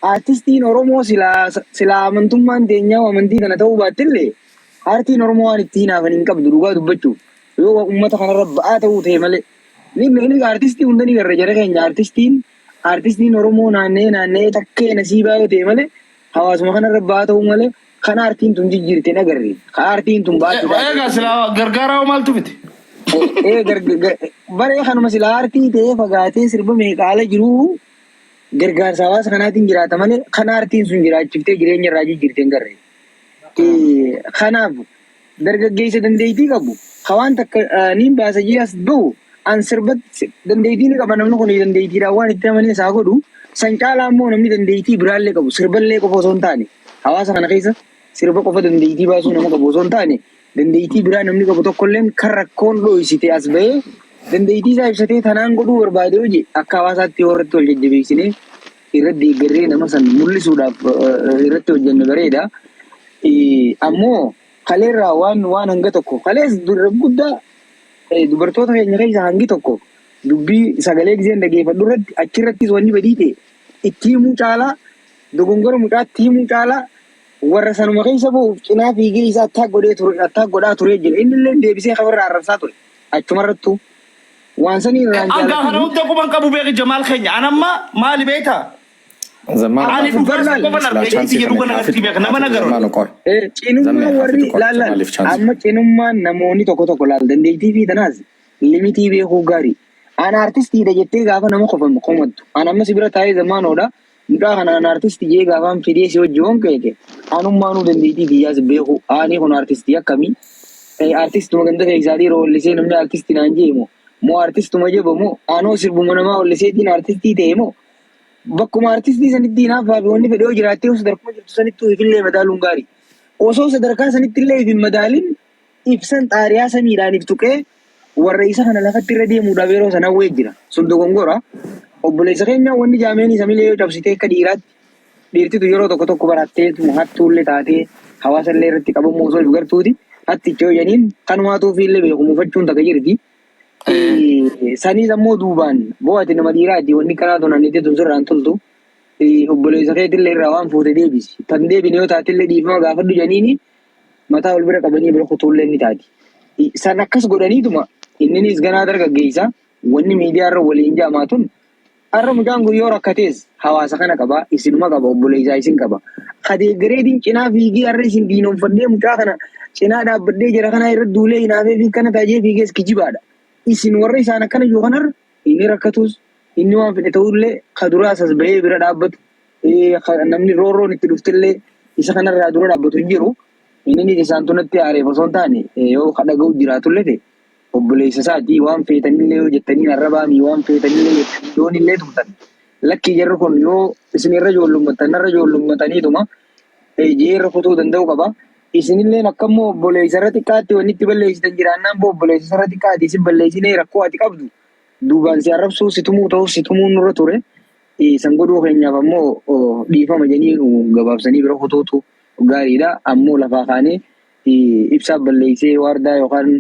Artistiin Oromoo silaa silaa amantummaan teenyaa amantii kana ta'uu baattillee aartiin Oromoo waan itti hinaafan hin qabdu dhugaa dubbachuuf. Yoo uummata kanarra ba'aa ta'uu ta'e malee. Ni ni artistii hunda ni garra jara keenya artistiin Oromoo naanna'ee naanna'ee takkee nasiibaa yoo ta'e malee hawaasuma kanarra ba'aa ta'uu malee kan aartiin tun jijjiirte hin agarre. Ka aartiin tun baattu taate. Egaa silaa gargaaraa hoo maaltu fide? Ee baree kanuma silaa aartii ta'ee fagaatee sirba meeqa ala jiruu gargaarsa hawaasa kanaatiin jiraata malee kan aartiin sun jiraachiftee jireenya irraa jijjiirte hin garre. Kanaaf dargaggeessa dandeettii qabu ka waan takka niin baasa jee as bahu an sirbatti dandeettii ni qaba namni kun dandeettiidhaan waan itti amanee isaa godhu san caalaa immoo namni dandeettii biraallee qabu sirballee qofa osoo hin taane hawaasa kana keessa sirba qofa dandeettii baasuu nama qabu osoo hin taane dandeettii biraa namni qabu tokkolleen kan rakkoon dho'isite as bahee dandeettii isaa ibsatee tanaan godhuu barbaade hojii akka hawaasaatti yoo irratti wal jajjabeessinee irratti deeggarree nama san mul'isuudhaaf irratti hojjenne bareeda. Ammoo kaleerraa waan hanga tokko kalees dura guddaa dubartoota keenya keessa hangi tokko dubbii sagalee giseen dhageeffadhu irratti achirrattis wanni badii ta'e itti himuu caalaa dogongora mucaatti himuu caalaa warra sanuma keessa ba'uuf cinaa fiigee isa attaak godhee ture attaak godhaa turee jira. Inni illee deebisee kafarra arrabsaa ture. Achumarrattuu waan sanii irraan Angaa kana jaalatanii hunda quban qabu beeki Jamaal keenya. An amma maali beektaa? Zammaan Ani haa dhugaa bar isa laal qofan silaa arge chaansii iti jedhu kana kana haa irratti fixu beeka haa nama fixu nagaroon. zammaan qoy. Cinummaan Zammee haa warri fixu qoy laal laal Jamaaliif chaansii. amma cinummaan namoonni tokko tokko laal dandeettii fi tanaas limitii beekuu gaarii. An artistiidha jettee gaafa nama qofamu komattu. An amma si bira taa'ee zammaanoodha. Mucaa kana an artistii jee gaafaan fidee si wajji hoon keeke. Anummaanuu dandeettii tiyyaas beeku. Ani kun artistii akkamii? Artistuma ganda keessaa dhiiroo wallisee namni artistii naan jee moo? Moo artistuma jaba moo? Anoo sirbuma namaa walliseetiin artistii ta'e moo? Bakkuma artistii sanitti hinaaffaa fi wanni fedhe yoo jiraattee sadarkuma jirtu sanittuu ifillee madaaluun gaarii. Osoo sadarkaa sanitti illee if hin madaalin ibsan xaariyaa samiidhaan if tuqee warra isa kana lafatti irra deemuudhaaf yeroo sana hawwee jira. Sun dogongora. Obboleessa keenya wanni jaameen isa milee yoo cabsitee akka dhiiraatti dhiirtitu yeroo tokko tokko baratteetu hattuullee taatee hawaasa illee irratti qabamuu osoo if gartuuti hatticha yoo janiin kanumaatu ofiillee beeku muufachuun takka jirti. Saniis ammoo duubaan bo'ati nama dhiiraati wanni kanaa tun ani tun sirraan toltu. Obboleessa keetillee irraa waan fuute deebisi. Tan deebine yoo taatellee dhiifama gaafadhu janiini mataa wal bira qabanii bira kutuullee ni taati. San akkas godhaniituma inninis ganaa dargaggeessa wanni miidiyaa irra waliin jaamaa tun har'a mucaan kun yoo rakkatees hawaasa kana qaba isinuma qaba obboleessaa isin qaba. Kadeeggareetiin cinaa fiigee har'a isin diinoomfadhee mucaa kana cinaa dhaabbadhee jara kana irra duulee hinaafee fi kana taajee fiigees kijibaadha. Isin warra isaan akkana jiru kanarra inni rakkatus inni waan fedhe ta'ullee ka duraas as bahee bira dhaabbatu namni roorroon itti dhuftillee isa kanarraa dura dhaabbatu hin jiru. Inni isaan tunatti aareef osoo hin taane yoo ka dhaga'u jiraatullee ta'e obboleessa isaatii waan feetanillee yoo jettanii arrabaamii waan feetanillee jettanii yoonillee tumtan lakkii jarri kun yoo isin irra ijoollummattan narra ijoollummataniituma jeerra kutuu danda'u qaba. Isinilleen akkammoo obboleessa irra xiqqaatti wanni itti balleessitan jiraannaan boo obboleessa irra xiqqaati isin balleessinee rakkoo ati qabdu duubaan si arrabsuu si tumuu ta'us si tumuun nurra ture. San godhuu keenyaaf ammoo dhiifama jedhanii gabaabsanii bira kutuutu gaariidha. Ammoo lafaa kaanee ibsaa balleessee waardaa yookaan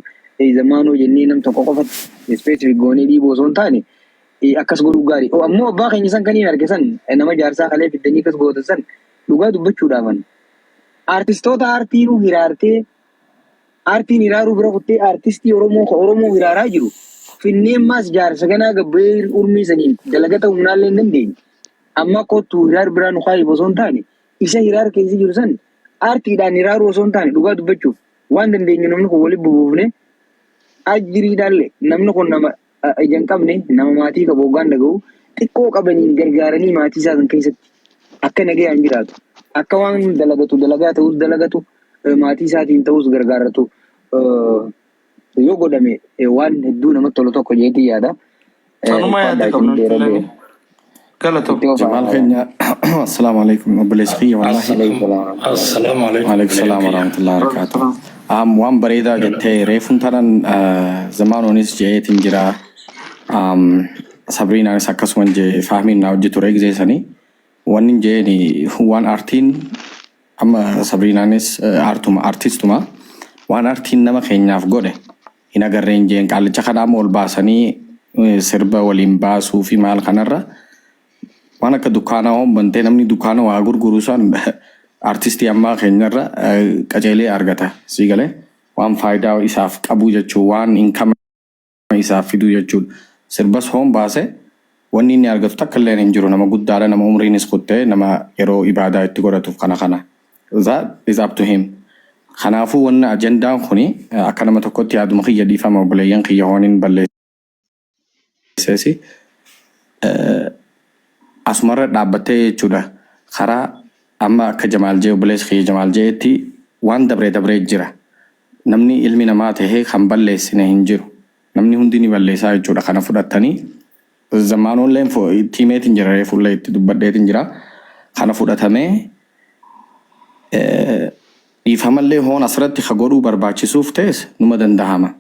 zamaanoo jennee nam tokko qofatti specific goonee dhiibuu osoo hin taane akkas godhuu gaarii. Ammoo abbaa keenya san kaniin arge san nama jaarsaa kalee fiddanii akkas gootan san dhugaa dubbachuudhaafan artistoota aartiinuu hiraartee aartiin hiraaruu bira kuttee aartistii Oromoo ka Oromoo hiraaraa jiru finneen maas jaarsa ganaa gabbayee urmii saniin dalagata humnaallee hin dandeenye. Amma kottu hiraar biraa nu kaa'iif osoo hin taane isa hiraar keessa jiru san aartiidhaan hiraaruu osoo hin taane dhugaa dubbachuuf waan dandeenyu namni kun walitti bubuufne ajjiriidhaallee namni kun nama ija hin qabne nama maatii qabu hoggaan dhaga'u xiqqoo qabaniin gargaaranii maatii isaa san keessatti akka nagayaan jiraatu akka waan dalagatu dalagaa ta'us dalagatu maatii isaatiin ta'us gargaarratu yoo godhame waan hedduu namatti tolu tokko jeetii yaada. Sanuma yaada Ulfaadhaa qabna isin dheeradee. Galatoo. Itti Jamaal ofa. keenya assalaamu alaikum obboleessi kiyya wallaahi. Assalaamu alaikum. Waalaikum salaam warahmatullahi wabarakatuh. Waan bareedaa jettee reefuun tanan zamaanoonis je'eetiin jira. Sabriinaanis akkasuma jee fahmiin naa hojii ture gizeessanii. Wanni je'eeni waan aartiin amma Sabriinaanis aartuma aartistuma waan aartiin nama keenyaaf godhe hin agarreen jeen qaallicha kana amma ol baasanii sirba waliin baasuu fi maal kanarra Waan akka dukkaanaa hoon bantee namni dukkaana waa gurguru san artistii ammaa keenyarra qaceelee argata. Sii galee waan faayidaa isaaf qabu jechuu, waan income isaaf fiduu jechuudha. Sirbas hoon baase wanni inni argatu takka illee hin jiru. Nama guddaadha, nama umriinis kuttee, nama yeroo ibaadaa itti godhatuuf kana kana. That is up to him. Kanaafuu wanna ajandaan kuni akka nama tokkotti yaaduma kiyya, dhiifama obboleeyyan kiyya hooniin balleesseesi. Asumarra dhaabbattee jechuudha. Karaa amma akka Jamaal jee, obboleessi kiyya Jamaal jeetti, waan dabree dabree jira. Namni ilmi namaa tahee kan balleessine hin jiru. Namni hundi ni balleessaa jechuudha. Kana fudhattanii zammaanoolleen tiimeetiin jira, reefullee itti dubbadheetiin jira. Kana fudhatamee dhiifamallee hoon asirratti ka godhuu barbaachisuuf ta'es numa dandahama.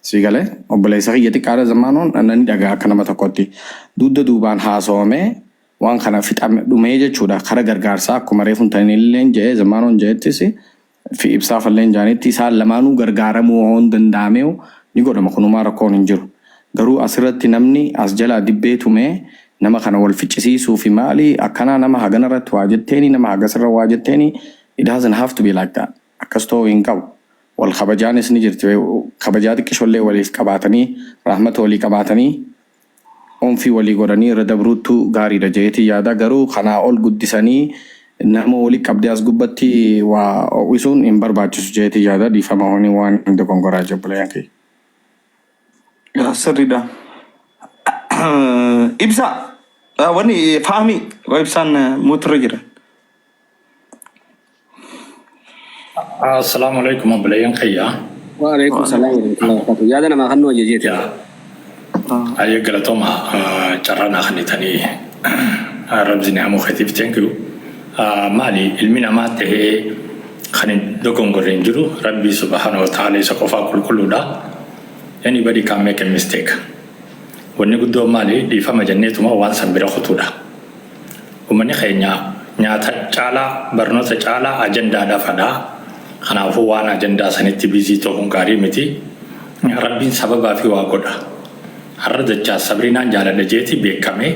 Si galee obboleessa kiyya xiqqaadha zammaanoon, nani dhagaa akka nama tokkotti. Dugda duubaan haasawamee waan kana fixame dhumee jechuudha. Kara gargaarsaa akkuma reefuun tanillee jedhee zammaanoon jedhettis fi ibsaafallee jaanitti isaan lamaanuu gargaaramuu hoon danda'amee ni godhama, kunumaa rakkoon hin jiru. Garuu asirratti namni as jalaa dibbee tumee nama kana wal ficcisiisuu fi maali akkanaa, nama hagana irratti waa jetteeni, nama hagasirra waa jetteeni, it doesn't have to be like that. Akkas ta'uu hin qabu. Wal kabajaanis ni jirti. Kabajaa xiqqishollee waliif qabaatanii, rahmata walii qabaatanii, onfii walii godhanii irra dabruuttu gaariidha jeetii yaada. Garuu kanaa ol guddisanii nama walii qabdee as gubbatti waa ho'isuun hin barbaachisu jeetii yaada. Dhiifama hoonii waan hin dogongoraa jabbuleen kiyya. Yaa, sirriidha. Ibsa wanni faamii ibsaan mootirra jira. Assalaamu alaikum obboleeyyan kiyya. Waalaikum salaam warahmatullahi wabarakatuh. Yaada namaa kan nu ajajeeti. Yaa ayyee, galatooma carraa naa kennitanii rabzini ammoo keetiif thank you. Maali, ilmi namaa tahee kan hin dogongorre hin jiru. Rabbii subhaana wa ta'ala isa qofaa qulqulluudha. Anybody can make a mistake. Wanni guddoon maali, dhiifama jenneetuma waan san bira kutuudha. Uummanni keenya nyaata caalaa, barnoota caalaa ajandaadha fadhaa. Kanaafuu waan ajandaa sanitti busy ta'uun gaarii miti. Rabbiin sababaa fi waa godha. Har'a dachaa Sabriinaan jaaladha jeeti beekame,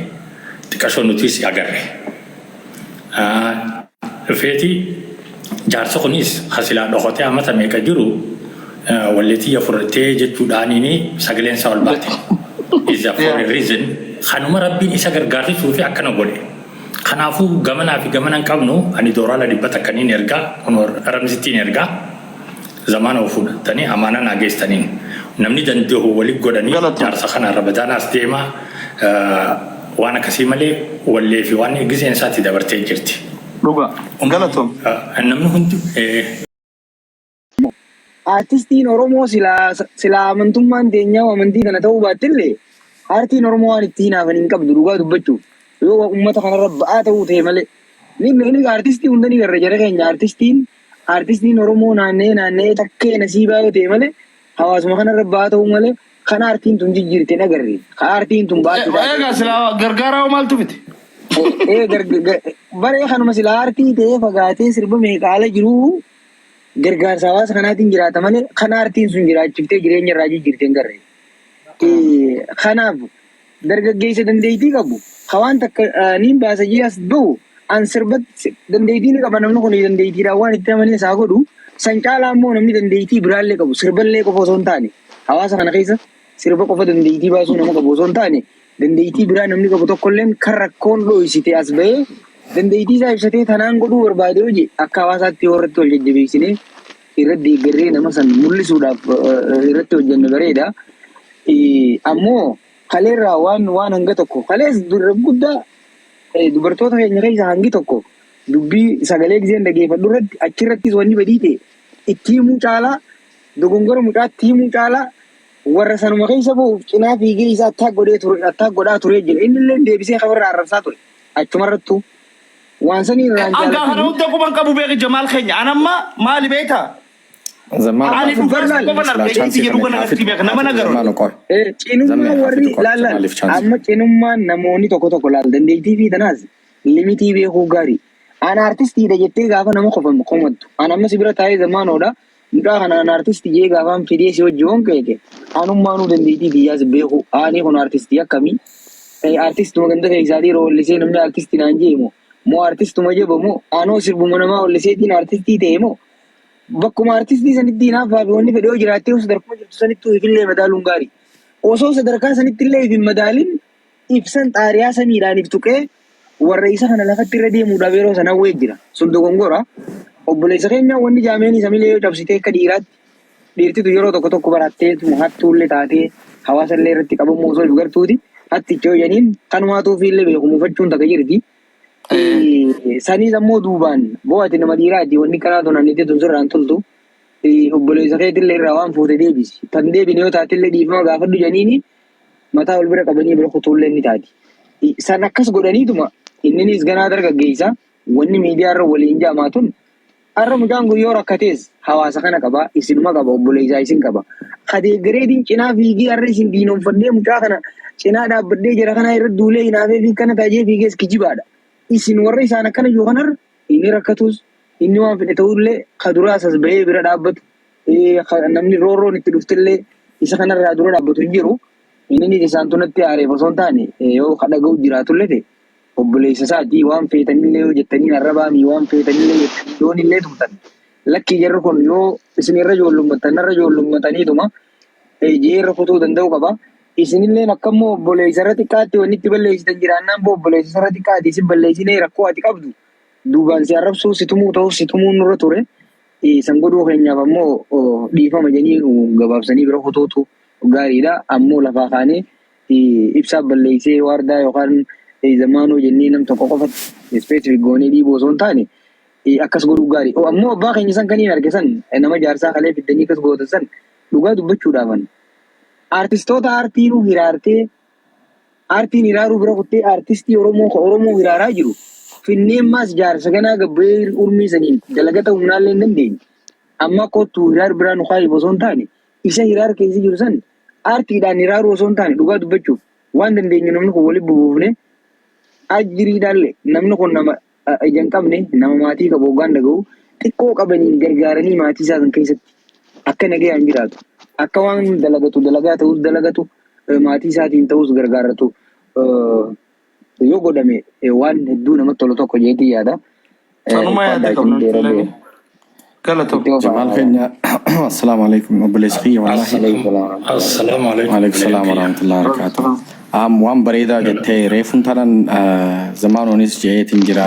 xiqqashoo nutis agarre. Dhufeeti jaarsa kunis hasilaa dhokotee amata meeqa jiru walleetiyya fudhattee jechuudhaaniini sagaleen isaa ol baate. Is a for a reason. Kanuma Rabbiin isa gargaarsisuu fi akkana godhe. Kanaafuu gamanaa fi gamana hin qabnu, ani dooraala 100 niin ergaa, kun ramsittiin ergaa. Zamaana of fudhatanii amaanaa naa geessaniin. Namni danda'u wali godhanii jaarsa kana rabadaanaas deemaa waan akkasii malee wallee fi waan giseen isaatti dabartee jirti. Dhugaa. Galatoom. Namni hundi Artistiin Oromoo silaa amantummaan teenyaa amantii kana ta'uu baattillee aartiin Oromoo waan itti hinaafan hin qabdu, dhugaa dubbachuuf, yoo uummata kanarra ba'aa ta'uu ta'e malee. Ni artistii hunda ni garra jara keenya, artistiin Oromoo naanna'ee naanna'ee takkee nasiibaa yoo ta'e malee, hawaasuma kanarra ba'aa ta'uu malee, kan aartiin tun jijjiirte hin agarre. Kan aartiin tun baatu Egaa silaa gargaaraa maaltu fite? Ee, baree kanuma silaa aartii ta'ee fagaatee sirba meeqaala jiruu gargaarsa hawaasa kanaatiin jiraata malee kan aartiin sun jiraachiftee jireenya irraa jijjiirte hin garre. Kanaaf dargaggeessa dandeettii qabu ka waan takka niin baasa jee as bahu, an sirbatti dandeettii ni qaba, namni kun dandeettiidhaan waan itti amanee isaa godhu san caalaa immoo namni dandeettii biraallee qabu, sirballee qofa osoo hin taane, hawaasa kana keessa sirba qofa dandeettii baasuu nama qabu osoo hin taane, dandeettii biraa namni qabu tokkolleen kan rakkoon dho'isite as bahee dandeettii isaa ibsatee tanaan godhuu barbaade hojii akka hawaasaatti yoo irratti wal jajjabeessinee irratti deeggarree nama san mul'isuudhaaf irratti hojjenne bareeda. Ammoo kaleerraa waan hanga tokko kalees dura guddaa dubartoota keenya keessa hangi tokko dubbii sagalee giseen dhageeffadhu irratti achirrattis wanni badii ta'e itti himuu caalaa, dogongora mucaatti himuu caalaa, warra sanuma keessa bahuuf cinaa fiigee isaa attaak godhee ture, attaak godhaa turee jira. Inni illee deebisee kafarraa arrabsaa ture. Achumarrattuu waan sanii irraan Angaa kana jaallatanii hunda quban qabu beeki Jamaal keenya. An amma maali beektaa? Zammaan Ani Bar dhugaa laal. qofa silaa argee chaansii jedhu kana kana irratti beeka nama nagaru. Zammaan qoy. Cinummaan Zammee warri hafitu qoy. laal laal Jamaaliif chaansii. amma cinummaan namoonni tokko tokko laal dandeettii fi tanaas limitii beekuu gaarii. An artistiidha jettee gaafa nama qofa komattu. An amma si bira taa'ee zammaanoodha. Mucaa kana an artistii jee gaafaan fidee si wajji hoon keeke. Anummaanuu dandeettii biyyaas beeku. Ani kun artistii akkamii? Artistuma ganda keessaatii yeroo wallisee namni artistii naan jee moo moo artistuma jaba moo anoo sirbuma namaa walliseetiin artistii ta'e moo bakkuma artistii sanitti hinaaffaa fi wanni fedhe yoo jiraattee sadarkuma jirtu sanittuu ifillee madaaluun gaarii. Osoo sadarkaa sanitti illee if hin madaalin ibsan xaariyaa samiidhaan if tuqee warra isa kana lafatti irra deemuudhaaf yeroo sana hawwee jira. Sun dogongora. Obboleessa keenya wanni jaameen isa milee yoo cabsitee akka dhiiraatti dhiirtitu yeroo tokko tokko baratteetuma hattuullee taatee hawaasa illee irratti qabamuu osoo if gartuuti hatticha yoo jedhaniin kanumaatu ofiillee beeku muufachuun takka jirti. Saniis ammoo duubaan bo'aati nama dhiiraati wanni karaa tun ani tun sirraan toltu. Obboleessa keetillee irraa waan fuute deebisi. Tan deebine yoo taatillee dhiifama gaafadhu jedhaniini mataa wal bira qabanii bira kutuullee ni taati. San akkas godhaniituma inninis ganaa dargaggeessa wanni miidiyaa irra waliin jaamaa tun har'a mucaan kun yoo rakkatees hawaasa kana qaba, isinuma qaba, obboleessaa isin qaba. Kadeeggareetiin cinaa fiigee har'a isin diinoomfadhee mucaa kana cinaa dhaabbadhee jira kana irra duulee hinaafee fi kana taajee fiigees kijibaadha. Isin warra isaan akkana jiru kanarra inni rakkatus inni waan fedhe ta'ullee ka duraas as bahee bira dhaabbatu namni roorroon itti dhuftillee isa kanarraa dura dhaabbatu hin jiru. Inni isaan tunatti aareef osoo hin taane yoo ka dhaga'u jiraatullee ta'e obboleessa isaatii waan feetanillee yoo jettanii arrabaamii waan feetanillee jettanii yoonillee tumtan. Lakkii jarri kun yoo isin irra ijoollummattan narra ijoollummataniituma jeerra kutuu danda'u qaba. Isinilleen akkammoo obboleessa irra xiqqaatti wanni itti balleessitan jiraannaan boo obboleessa irra xiqqaatti isin balleessinee rakkoo ati qabdu duubaan si arrabsuu si tumuu ta'us si tumuun nurra ture. San godhuu keenyaaf ammoo dhiifama jedhanii gabaabsanii bira kutuutu gaariidha. Ammoo lafaa kaanee ibsaa balleessee waardaa yookaan zamaanoo jennee nam tokko qofatti specific goonee dhiibuu osoo hin taane akkas godhuu gaarii. Ammoo abbaa keenya san kaniin arge san nama jaarsaa kalee fiddanii akkas gootan san dhugaa dubbachuudhaafan. Artistoota aartiinuu hiraartee aartiin hiraaruu bira kuttee aartistii Oromoo ka Oromoo hiraaraa jiru finneen maas jaarsa ganaa gabbayee urmii saniin dalagata humnaallee hin dandeenye. Amma kottu hiraar biraa nu kaa'iif osoo hin taane isa hiraar keessa jiru san aartiidhaan hiraaruu osoo hin taane dhugaa dubbachuuf waan dandeenyu namni kun walitti bubuufne ajjiriidhaallee namni kun nama ija hin qabne nama maatii qabu hoggaan dhaga'u xiqqoo qabaniin gargaaranii maatii isaa san keessatti akka nagayaan jiraatu akka waan dalagatu dalagaa ta'us dalagatu maatii isaatiin ta'us gargaarratu yoo godhame waan hedduu namatti tolu tokko jeetii yaada. Sanuma yaada qabna nuti Galatoom. Jamaal keenya, assalaamu alaikum obboleessi kiyya wallaahi. Assalaamu alaikum. Waalaikum salaam warahmatullahi wabarakatuh. Waan bareedaa jettee reefuun tanan zamaanoonis jeetiin jira.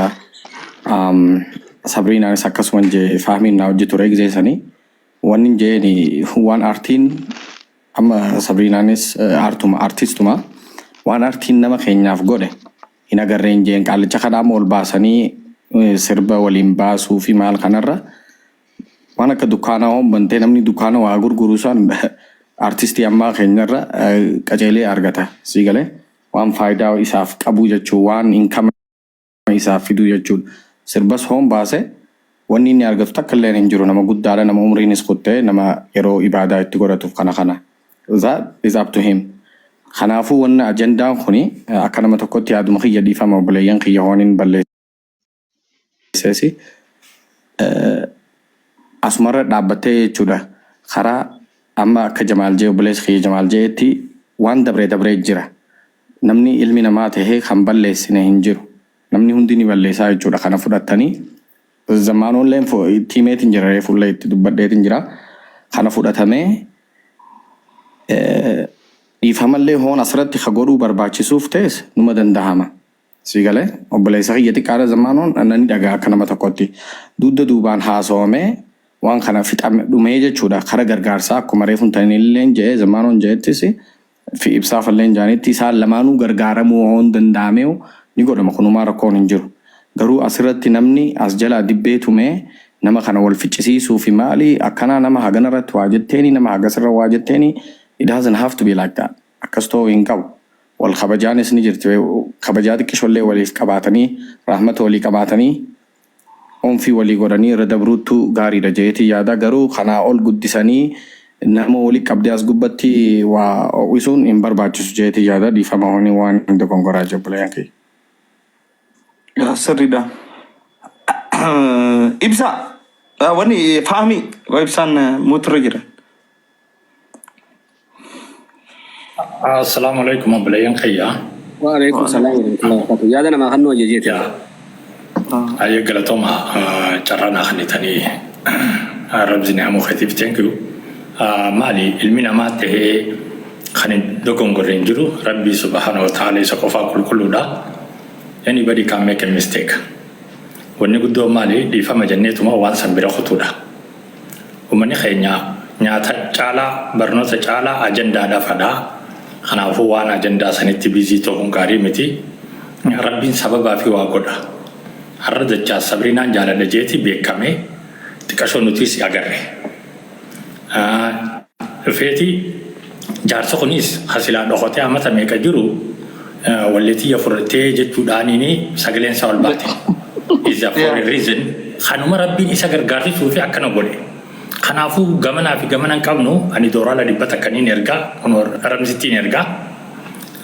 Sabriinaanis akkasuma jee faahmiin naa hojii ture gizeessanii. Wanni jeeni waan aartiin amma Sabriinaanis aartuma artistuma waan aartiin nama keenyaaf godhe hin agarreen jeen qaalicha kana amma ol baasanii sirba waliin baasuu fi maal kanarra waan akka dukkaanaa hoon bantee namni dukkaana waa gurguru san artistii ammaa keenyarra qaceelee argata sii galee waan faayidaa isaaf qabu jechuu waan income isaaf fiduu jechuudha. Sirbas hoon baase wanni inni argatu takka illee hin jiru, nama guddaadha, nama umriinis kuttee nama yeroo ibaadaa itti godhatuuf kana kana. That is up to him. Kanaafuu wanni ajandaan kuni akka nama tokkotti yaaduma kiyya, dhiifama obboleeyyan kiyya hooniin balleesseesi. Asumarra dhaabbattee jechuudha. Karaa amma akka Jamaal jee, obboleessi kiyya Jamaal jeetti, waan dabree dabree jira. Namni ilmi namaa tahee kan balleessine hin jiru. Namni hundi ni balleessaa jechuudha. Kana fudhattanii zammaanoolleen tiimeetiin jira, reefullee itti dubbadheetiin jira. Kana fudhatamee dhiifamallee hoon asirratti ka godhuu barbaachisuuf ta'es numa dandahama. Si galee obboleessa kiyya xiqqaadha zammaanoon nani dhagaa akka nama tokkotti. Dugda duubaan haasawamee waan kana fixame dhumee jechuudha. Kara gargaarsaa akkuma reefuun tanilleen jedhee zammaanoon jedhettis fi ibsaa falleen jaanitti isaan lamaanuu gargaaramuu hoon danda'ameewu ni godhama, kunumaa rakkoon hin jiru. Garuu asirratti namni as jalaa dibbee tumee nama kana wal ficcisiisuu fi maali akkanaa nama hagana irratti waa jetteeni nama hagasirra waa jetteeni, it doesn't have to be like that. Akkas ta'uu hin qabu. Wal kabajaanis ni jirti. Kabajaa xiqqishollee waliif qabaatanii rahmata walii qabaatanii onfii walii godhanii irra dabruuttu gaariidha jeetii yaada. Garuu kanaa ol guddisanii nama walii qabdee as gubbatti waa ho'isuun hin barbaachisu jeetii yaada. Dhiifama hoonii waan hin dogongoraa jebbuleen kiyya. Yaa, sirriidha. Ibsa wanni faahmii ibsaan muuturra jira. Assalaamu alaikum obboleeyyan kiyya. Wa alaikum salaam wa rahmatullahi wa barakatuh. Yaada namaa kan nu ajajeeti. Yaa ayyee galatooma carraa naa kennitanii rabzini ammoo keetiif thank you. Maali ilmi namaa tahee kan hin dogongorre hin jiru. Rabbii subhaana wa ta'ala isa qofaa qulqulluudha. Anybody can make a mistake. Wanni guddoon maali dhiifama jenneetuma waan san bira kutuudha. Uummanni keenya nyaata caalaa barnoota caalaa ajandaadha fadhaa. Kanaafuu waan ajandaa sanitti busy ta'uun gaarii miti. Rabbiin sababaa fi waa godha. Har'a dachaa Sabriinaan jaaladha jeeti beekamee xiqqashoo nutis agarre. Dhufeeti jaarsa kunis hasilaa dhokotee amata meeqa jiru walleetiyya fudhattee jechuudhaaniini sagaleen isaa ol baate. Is a for a reason. Kanuma Rabbiin isa gargaarsisuu fi akkana godhe. Kanaafuu gamanaa fi gamana hin qabnu ani dooraala 100 niin ergaa kun ramsittiin ergaa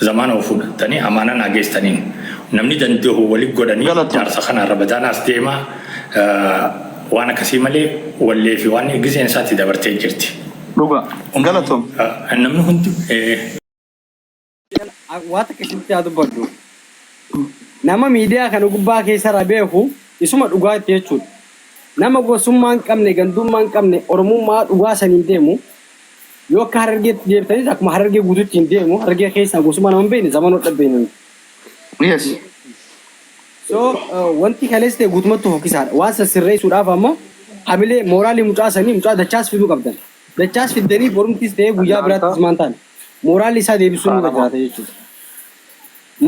zamaana of fudhatanii amaanaa naa geessaniin namni danda'u walit godhanii Galatoom. Jaarsa kana rabadaanaas deema waan akkasii malee wallee fi waan gizeen isaatti dabartee jirti. Dhugaa. Galatoom. Namni hundi Waa takka isinitti haa dubbadhu. Nama miidiyaa kana gubbaa keessarra beeku isuma dhugaatti jechuudha. Nama gosummaa hin qabne, gandummaa hin qabne, Oromummaa dhugaa saniin deemu yoo akka Harargeetti deebitanis akkuma Harargee guutuutti hin deemu. Harargee keessaa gosummaa nama hin beekne zamanoo dhabbeenu. So wanti kalees ta'e guutumatti fokkisaadha. Waan san sirreessuudhaaf ammoo hamilee mooraalii mucaa sanii mucaa dachaas fiduu qabdan. Dachaas fiddanii borumtis ta'ee guyyaa biraattis maan taane mooraalii isaa deebisuun nurra jiraata jechuudha.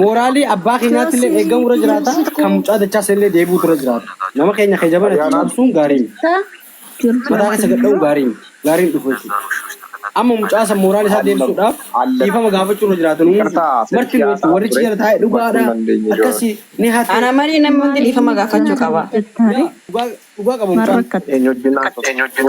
Mooraalii abbaa keenyaatti illee eegamuu irra jiraata. Kan mucaa dachaas illee deebi'uutu irra jiraata. Nama keenya kan jabana itti cabsuun gaarii miti. Mataa keessa gad dha'uun gaarii miti. Gaariin dhufu jechuudha. Amma mucaa san mooraalii isaa deebisuudhaaf dhiifama gaafachuu irra jiraata. Nuyi marti nu jechuudha. Warri jala taa'e dhugaadha. Akkasii ni hate. Ana malee namni hundi dhiifama gaafachuu qaba. Dhugaa dhugaa qaba Maal mucaan. rakkatte?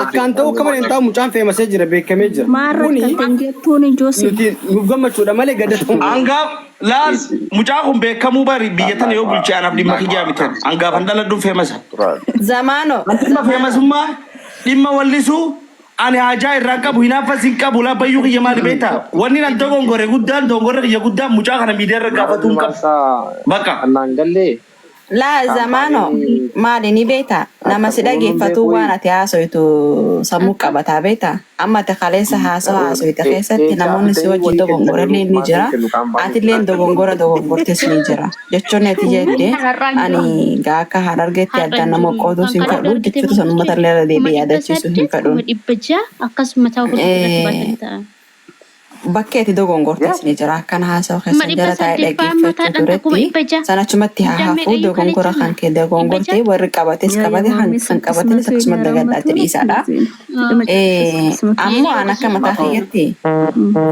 Akkaan ta'u akka malee hin ta'u mucaan feemasee jira beekamee jira. Maal Kuni rakkatte hin jettuun ijoosi? Nuti nuuf gammachuudha malee gadda ta'uu hin qabu. Hangaaf laal mucaa kun beekamuu bari biyya tana yoo bulche anaaf dhimma kiyyaa miti. Hangaafan dhaladhuun feemasa. Zamaano. Dhimma feemasummaa dhimma wallisuu ani haajaa irraa qabu hinaaffas hin qabu laa bayyuu kiyya maali beektaa? Wanni nan dogongore guddaan dogongorri kiyya guddaan mucaa kana miidiyaa irra gaafatuu hin qabu. Bakka. Laa Zamaano maali ni beektaa? Nama si dhageeffatu waan ati haasoytu sammuu qabataa beektaa? Amma ati kaleessa haasawa haasoyte keessatti namoonni si wajjin dogongorallee ni jira. Atillee dogongora dogongortes ni jira. Jechoonni ati jette ani gaa akka Harargeetti addaan nama qooduu hin fedhu jechoota san uummata illee irra deebi'ee yaadachiisuu hin fedhuun. 600,000 akkasuma ta'u irratti baatan ta'a. Bakki ati dogongortes ni jira. Akkana haasawa Kuma keessan dhibba jala taa'ee saddeet fa'aa dhaggeeffachuu mataadhaan kuma turetti 600. san achumatti haa Guddaa hafu meeqayyuu dogongora kaleessa kan kee dogongorte 600. warri qabates qabate kan qabatanis akkasuma dagadhaatti dhiisaadha. Ammoo an akka mataa kiyyatti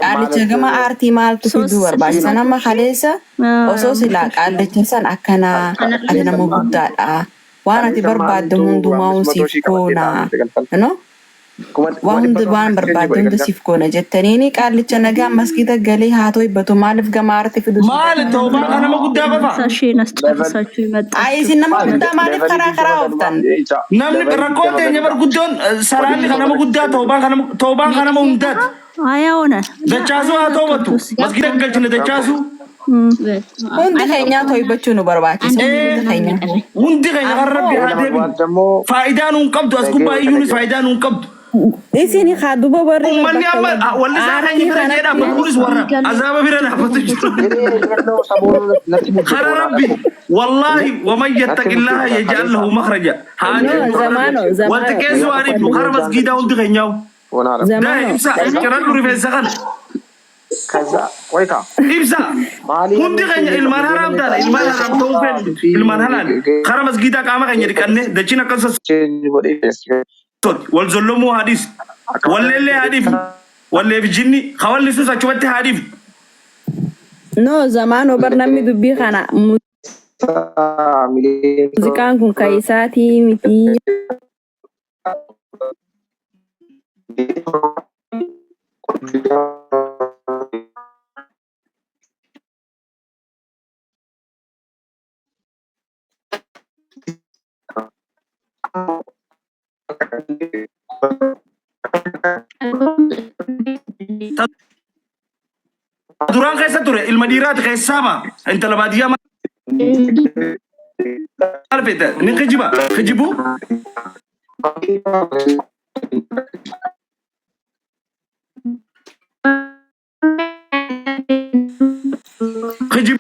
qaalicha gama aartii maaltu fiduu barbaachisan amma kaleessa osoo silaa qaalicha san akkanaa ati nama guddaadha waan ati barbaaddu hundumaa siif goona no waan hunda waan barbaaddu hunda siif goona jettaniini qaallicha nagaa maskiita galee haa to'ibbatu maaliif gama aartii fiduu si Maali toobaa kan nama guddaa qofa? Isheen as ጨርሳችሁ Ay የመጣችሁ isin nama guddaa maaliif karaa karaa ooftan? Namni rakkoo teenya bar guddoon salaanni kan nama guddaa toobaan kan nama hundaati. አያ ሆነ Dachaasuu haa toobatu. Masgiida galchine dachaasuu. Hundi keenyaa to'ibbachuu nu barbaachisa. Hundi keenya. Hundi keenya kan rabbi haa deebinu. Faayidaa nuun qabdu as gubbaa iyyuunis faayidaa nuun qabdu. Isin haa duba warri Uummanni bakka amma wallisaa keenya bira jee dhaabbatu kunis warra azaaba bira dhaabbatu jiru. Kara rabbi wallaahi waman yattaqillaha yaj'al lahu makhraja. Haa No, deemtu zamano, zamano. Wanti keessu haa dhiifnu kara masgiidaa hundi keenyaa'u. Daa Zamano. ibsa ciradhu rifeensa kana. Ibsa hundi keenya ilmaan haraam taana ilmaan haraam ta'uu feenu ilmaan halaal kara masgiidaa qaama keenya dhiqannee dachiin akka sossooti wal zollomuu haa dhiisu walleellee haa dhiifnu walleef jinni hawallisuus achumatti haa dhiifnu. No, zamano bar namni dubbii kana muuziqaan kun kan isaatii miti. Duraan keessa ture ilma dhiiraati keessaa ba'a. Intala baadiyyaa maal feete? Ni kijiba. Kijibuu. Kijibuu.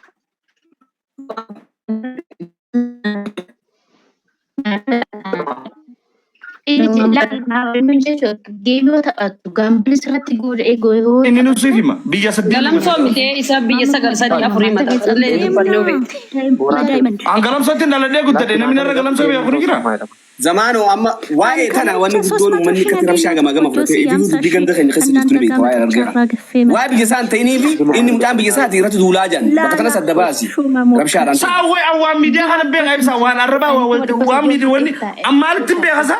Geemii taphattu gaambilii sirratti godhee yoo Inni nu siif hima. Biyya saddeet. Galamsoo mitee isa biyya 9 3 afurii mata. Illee dubbannoo beekti. An galamsootti dhaladhee guddadhe namni narra galamsoo beeku ni jira. Zamaanoo amma waa'ee tana wanni guddoon uummanni akkatti rabshaa gamaa gama fudhatee iyyuu dubbii ganda keenya keessa jirtu ni beekta waa'ee argeera. Waa'ee biyya isaa hin ta'inii fi inni mucaan biyya isaati irratti duulaa jiran bakka tanas adda baasi rabshaadhaan ta'e. Saawwee an waan miidiyaa kana beeka ibsa waan arrabaa waan walitti waan miidiyaa wanni an maalitti hin beeka sa?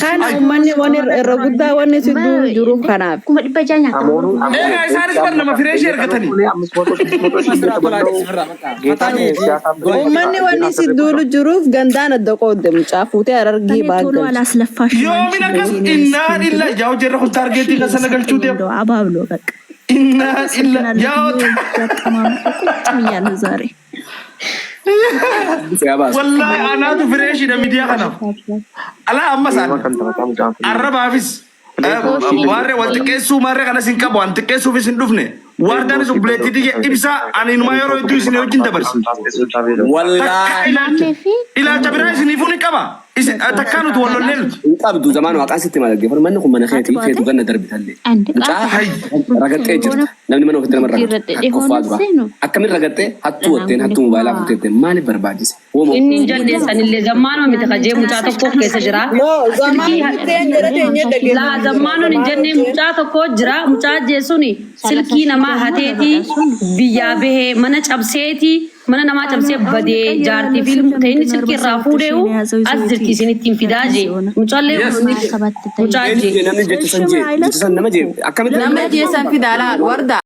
Kana uummanni waan irra guddaa wanni si duulu jiruuf kanaaf. 600,000 nyaata. Egaa isaanis bar nama fireeshii ergatanii. Uummanni wanni si duulu jiruuf gandaan adda qoodde mucaa fuutee harargee ቶሎ baaggalche. አላስለፋሽም አንቺ Yoomin akkas የኔ innaa ምስኪን illa ብሎ yaa hojii irra kun taargeetii kan sana galchuu deemu. እንደው አባብሎ በቃ Innaa illa አመሰግናለሁ። yaa አቀማመጡ ቁጭ ብያለሁ ዛሬ። Siyaa baasu. Wallaahi anaatu fireeshiidha miidiyaa kanaaf. Alaa ammas arrabaafis waarree wal xiqqeessuu maarree kanas hin qabu an xiqqeessuufis hin dhufne. Waardaanis obboleettii tiyya ibsaa ani inumaa yeroo hedduu isin wajjin dabarsa. Takka Wallaahi ilaalcha ilaalcha biraa isiniifuu ni qaba. Isin takkaa nuti wal lollee nuti. hin qabdu zamaan waaqaan sitti maal dhaggeeffatu manni kun mana keetii feetu ganna darbitallee. Andi Mucaa Hayy. ragaxxee jirta. Namni mana ofitti nama ragatu tokkoffaa dura. Akkamiin ragaxxee hattuu watteen hattuu mobaayilaa fuuteette maaliif barbaachise? Wooma Inni hin jenne sanillee zammaanoo miti kajee mucaa tokko keessa jira. No, zamaan Silkii mutteen jara teenyee laa dhaggeeffatu jira. zammaanoon hin Zamaan jenne mutteen. mucaa tokko jira. Mucaa jeesuun silkii namaa hateetii biyyaa bahee mana cabseetii mana namaa cabsee badee jaartii fi ta'inni silkii irraa fuudheewu as jirti isinittiin fidaa jee. Mucaallee Yes. mucaa Eenyu jee. jee namni jecha san jee jecha san nama jee akkamitti Nama jeesan fidaa laal warda.